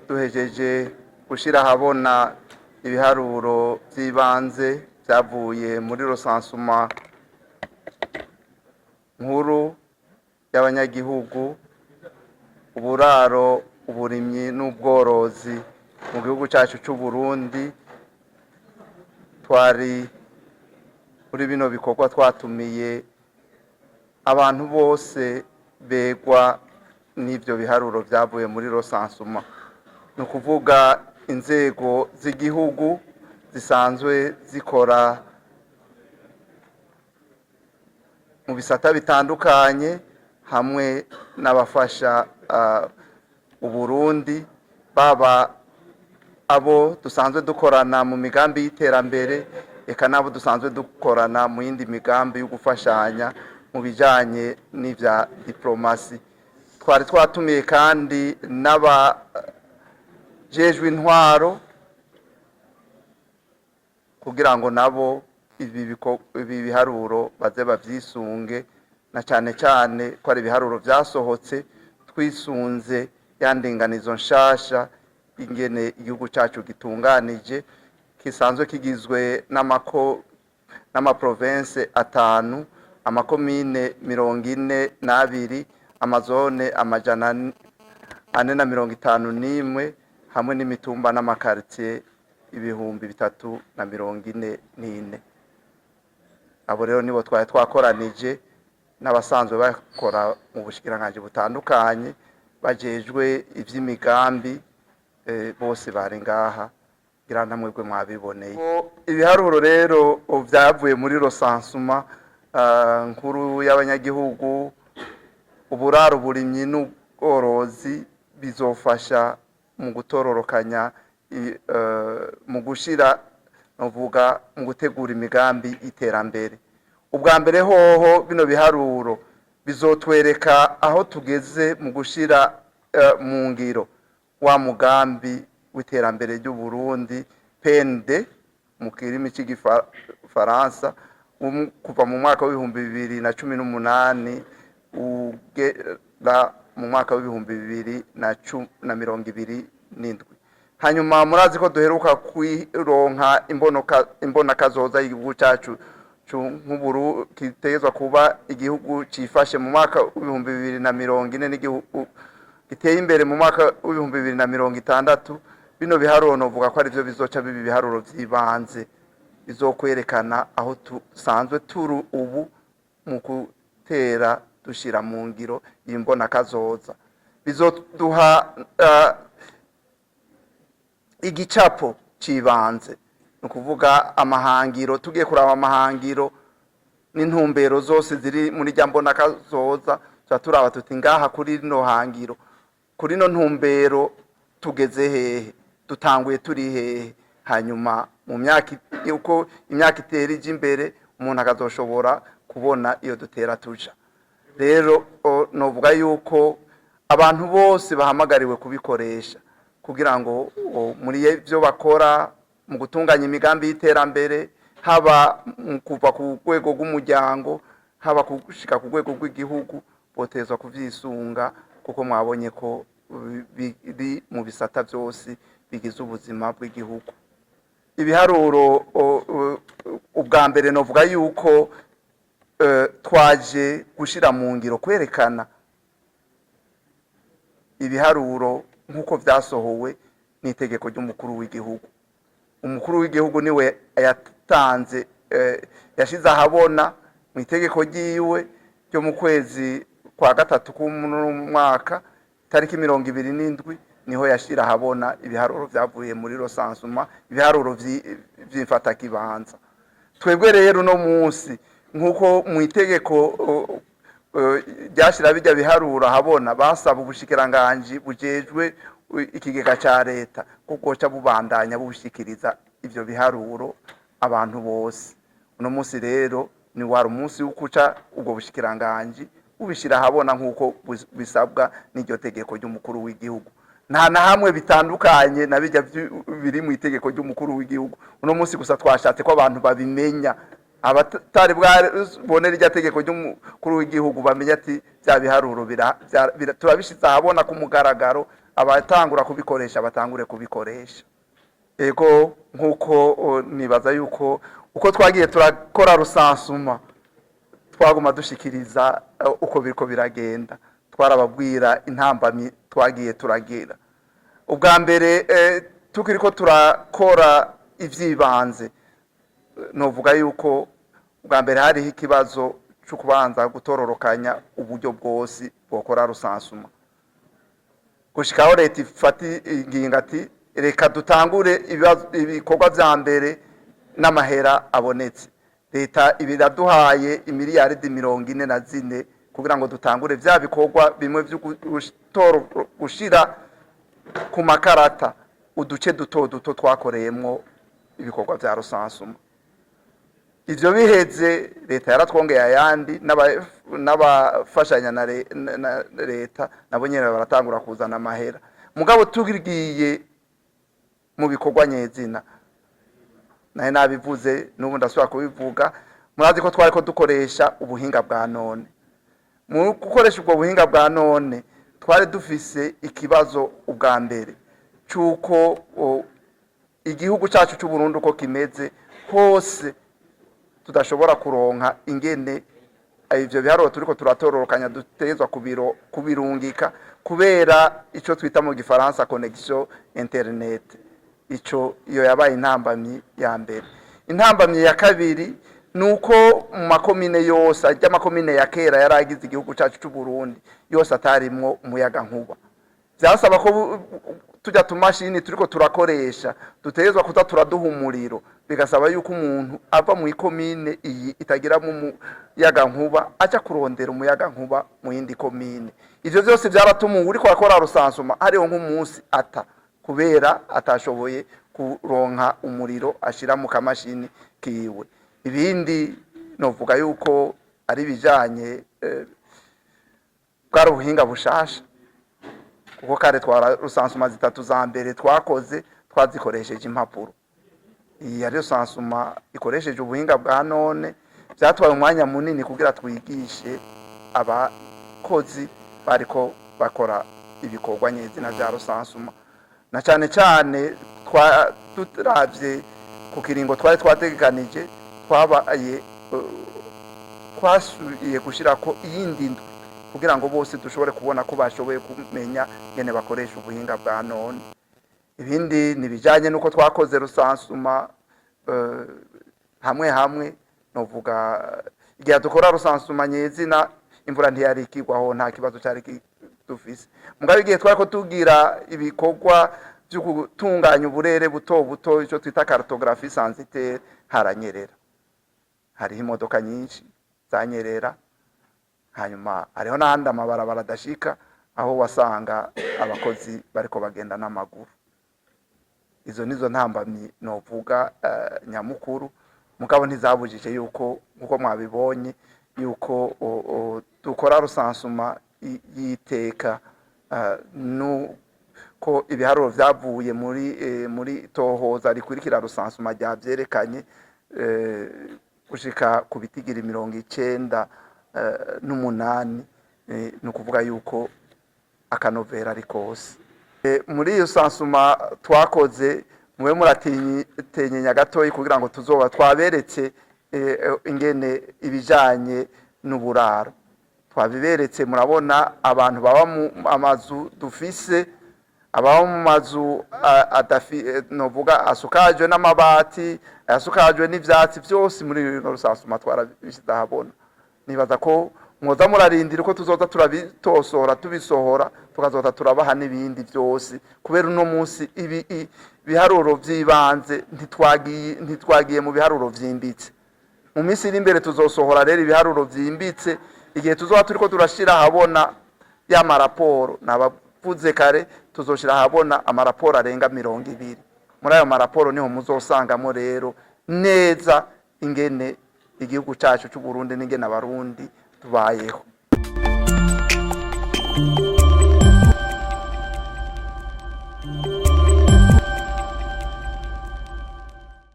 Duhejeje gushyira ahabona ibiharuro by'ibanze byavuye muri recensement nkuru y'abanyagihugu, uburaro, uburimyi n'ubworozi mu gihugu cyacu cy'u Burundi. Twari muri bino bikorwa twatumiye abantu bose begwa n'ibyo biharuro byavuye muri recensement, ni ukuvuga inzego z'igihugu zisanzwe zikora mu bisata bitandukanye, hamwe n'abafasha Uburundi, baba abo dusanzwe dukorana mu migambi y'iterambere, eka n'abo dusanzwe dukorana mu yindi migambi yo gufashanya mu bijyanye n'ibya diplomasi. Twari twatumiye kandi n'abajejwe intwaro kugira ngo nabo ibi biharuro baze babyisunge, na cyane cyane ko ari ibiharuro byasohotse twisunze ya ndinganizo nshasha ingene igihugu cyacu gitunganije, kisanzwe kigizwe n'amaprovince 5, amakomine 42, amazone 451, hamwe n'imitumba n'amakaritiye 3044. Abo rero nibo twari twakoranije n'abasanzwe bakora mu bushikiranganji butandukanye bajejwe ivy'imigambi, bose bari ngaha, ngira namwebwe mwabiboneye. Ibiharuro rero vyavuye muri recensement nkuru y'abanyagihugu, uburaro, uburimyi n'ubworozi bizofasha mu gutororokanya, mu gushira, novuga mu gutegura imigambi y'iterambere. Ubwa mbere hoho, bino biharuro bizotwereka aho tugeze mu gushira mu ngiro wa mugambi w'iterambere ry'u Burundi, PND mu kirimi cy'igifaransa, kuva mu mwaka w'2018 ugera mu mwaka w'2027. Hanyuma murazi ko duheruka kwironka imbonakazoza y'igihugu cyacu nk'uburu kitezwa kuba igihugu cifashe mu mwaka w'2040 n'igihugu giteye imbere mu mwaka w'2060. Bino biharuro novuga ko arivyo bizoca biba ibiharuro vy'ibanze bizokwerekana aho tusanzwe turi ubu mu gutera dushira mu ngiro iyi mbonakazoza. Bizoduha igicapo cibanze, ni ukuvuga amahangiro. Tugiye kuraba amahangiro n'intumbero zose ziri muri rya mbonakazoza, tuba turaba tuti: ngaha kuri rino hangiro, kuri no ntumbero, tugeze hehe? Dutanguye turi hehe? Hanyuma mu myaka, uko imyaka itera ija imbere, umuntu akazoshobora kubona iyo dutera tuja. Rero novuga yuko abantu bose bahamagariwe kubikoresha kugira ngo muri ibyo bakora mu gutunganya imigambi y'iterambere, haba mu kuva ku rwego rw'umuryango, haba gushika ku rwego rw'igihugu, botezwa kuvyisunga, kuko mwabonye ko biri mu bisata byose bigize ubuzima bw'igihugu. Ibiharuro, ubwa mbere novuga yuko twaje gushira mu ngiro kwerekana ibiharuro nk'uko vyasohowe n'itegeko ry'umukuru w'igihugu. Umukuru w'igihugu niwe yatanze, yashize ahabona mu itegeko ryiwe ryo mu kwezi kwa gatatu k'umwaka, tariki 27, niho yashira ahabona ibiharuro vyavuye muri recensement, ibiharuro vy'imfatakibanza. Twebwe rero uno munsi, nk'uko mu itegeko ryashira bijya biharuro ahabona, basaba ubushikiranganji bujejwe ikigega ca leta ko bwoca bubandanya bushikiriza ivyo biharuro abantu bose. Uno munsi rero ni wari umunsi wo kuca ubwo bushikiranganji bubishira ahabona nk'uko bisabwa n'iryo tegeko ry'umukuru w'igihugu. Nta na hamwe bitandukanye na bijya biri mu itegeko ry'umukuru w'igihugu. Uno munsi gusa twashatse ko abantu babimenya. Abatari bwabone rya tegeko ry'umukuru w'igihugu bamenye ati bya biharuro turabishize ahabona ku mugaragaro, abatangura kubikoresha batangure kubikoresha. Ego, nk'uko nibaza yuko uko twagiye turakora recensement, twaguma dushikiriza uko biriko biragenda, twarababwira intambamyi twagiye turagira. Ubwa mbere, tukiriko turakora ivyibanze, novuga yuko ubwa mbere hariho ikibazo cyo kubanza gutororokanya uburyo bwose bwokora recensement, gushikaho leta ifata ingingo ati reka dutangure ibikorwa vya mbere n'amahera abonetse. Leta ibiraduhaye imiliyaridi 44 kugira ngo dutangure vya bikorwa bimwe vyo gushira ku makarata uduce duto duto twakoreyemwo ibikorwa vya recensement. Ivyo biheze, leta yaratwongeye ayandi, n'abafashanya na leta nabo nyene baratangura kuzana amahera. Mugabo tugiye mu bikorwa nyezina, naye nabivuze, n'ubu ndasubira kubivuga, murazi ko twari ko dukoresha ubuhinga bwa none. Mu gukoresha ubwo buhinga bwa none, twari dufise ikibazo ubwa mbere c'uko igihugu cacu c'u Burundi uko kimeze hose tudashobora kuronka ingene ivyo biharuro turiko turatororokanya dutegerezwa kubirungika, kubera ico twita mu gifaransa connexion internet. Ico iyo yabaye intambamyi ya mbere. Intambamyi ya kabiri nuko mu makomine yose ajya, amakomine ya kera yari agize igihugu cacu c'u Burundi yose, atarimwo umuyaga nkuba. Vyasaba ko tujya tumashini turiko turakoresha dutegerezwa kuza turaduha umuriro, bigasaba yuko umuntu ava mu ikomine iyi itagiramo umuyaga nkuba aja kurondera umuyaga nkuba mu yindi komine. Ivyo vyose vyaratuma uriko arakora recensement hariho nk'umunsi ata kubera atashoboye kuronka umuriro ashira mu kamashini kiwe. Ibindi novuga yuko ari ibijanye bwari ubuhinga bushasha, kuko kare twara recensement zitatu za mbere twakoze twazikoresheje impapuro. Iyi ari recensement ikoresheje ubuhinga bwa none. Byatwaye umwanya munini kugira twigishe abakozi bariko bakora ibikorwa nyezina vya recensement, na cane cane turavye ku kiringo twari twategekanije, twabaye twasubiye gushirako iyindi ndwi kugira ngo bose dushobore kubona ko bashoboye kumenya ngene bakoresha ubuhinga bwa none. Ibindi ni bijanye nuko twakoze recensement hamwe hamwe. Novuga igihe dukora recensement nyezina, imvura ntiyari ikigwaho, nta kibazo cyari dufise. Mugabo igihe twariko tugira ibikorwa vyo gutunganya uburere buto buto, ico twita cartographie censitaire, haranyerera, hariho imodoka nyinshi zanyerera. Hanyuma hariho n'ahandi amabarabara adashika, aho wasanga abakozi bariko bagenda n'amaguru. Izo nizo ntambamyi novuga nyamukuru. Mugabo ntizabujije yuko, nkuko mwabibonye, yuko dukora recensement y'iteka, nuko ibiharuro vyavuye muri tohoza rikurikira recensement ryavyerekanye, gushika ku bitigiri 98, ni ukuvuga yuko akanovera ari kose. Muri iyo recensement twakoze, mube muratenyenya gatoyi kugira ngo tuzoba twaberetse ingene ibijanye n'uburaro twabiberetse. Murabona abantu baba mu amazu dufise, ababa mu mazu novuga asukajwe n'amabati, ayasukajwe n'ivyatsi, vyose muri rino recensement twarabishize ahabona. Nibaza ko mwoza murarindira uko tuzoza turabitosora, tubisohora, tukazoza turabaha n'ibindi vyose, kubera uno munsi ibi ibiharuro vy'ibanze, ntitwagiye mu biharuro vyimbitse. Mu minsi iri imbere tuzosohora rero ibiharuro vyimbitse, igihe tuzoba turiko turashira ahabona ya maraporo nabavuze kare. Tuzoshira ahabona amaraporo arenga 20. Muri ayo maraporo niho muzosangamo rero neza ingene igihugu cacu c'u Burundi n'ingene abarundi tubayeho.